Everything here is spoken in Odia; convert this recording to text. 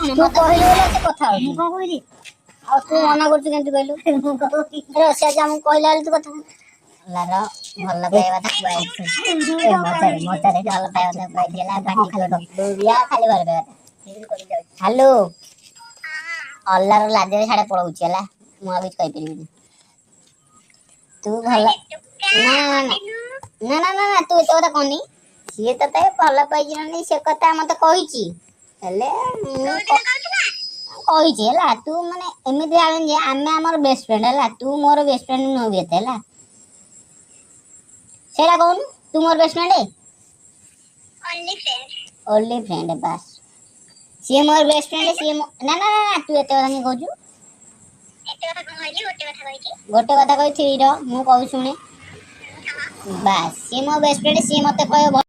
ତୁ କହିଲୁ ବୋଲି ଏତେ କଥା ହଉଛୁ। ମୁଁ କଣ କହିଲି? ଆଉ ତୁ ମନା କରୁଛୁ କେମିତି କହିଲୁ? ମୁଁ କହୁଛି। ଆରେ, ସେ ଆଜି ଆମକୁ କହିଲା ବେଳେ ତୁ କଥା ଲାର ଭଲ ପାଇବା କଥା କୁହାଯାଇଛି। ମଜାରେ ମଜାରେ ଭଲ ପାଇବା କଥା କୁହାଯାଇଛି ହେଲା। ପାଟି ଖୋଲ, ଖାଲି ଭଲ ପାଇବା କଥା। ହ୍ୟାଲୋ, ଅଲ୍ଲାର ଲାଜରେ ସାଡେ ପଳଉଛି ହେଲା। ମୁଁ ଆଉ କିଛି କହିପାରିବିନି। ତୁ ଭଲ ନା ନା ନା ନା ନା ନା ନା, ତୁ ଏତେ କଥା କହନି। ସିଏ ତତେ ଭଲ ପାଇଛି ନା ନାଇଁ, ସେ କଥା ମତେ କହିଛି। ହେଲେ ମୁଁ କହିଛି ହେଲା, ତୁ ମାନେ ଏମିତି ଭାବେନି ଯେ ଆମେ ଆମର ବେଷ୍ଟ ଫ୍ରେଣ୍ଡ ହେଲା। ତୁ ମୋର ବେଷ୍ଟ ଫ୍ରେଣ୍ଡ ନୁହଁ ବି ଏତେ ହେଲା। ସେଇଟା କହୁନୁ, ତୁ ମୋର best friend? Only friend. Only friend, ବାସ୍। ସିଏ ମୋର ବେଷ୍ଟ ଫ୍ରେଣ୍ଡ, ସିଏ ନା ନା ନା ନା, ତୁ ଏତେ କଥା କାଇଁ କହୁଛୁ? ଏତେ କଥା କଣ କହିଲି? ଗୋଟେ କଥା କହିଛି। ଗୋଟେ କଥା କହିଛି ର, ମୁଁ କହୁଛି ଶୁଣେ। ବାସ୍, ସିଏ ମୋ ବେଷ୍ଟ ଫ୍ରେଣ୍ଡ। ସିଏ ମତେ କହିବ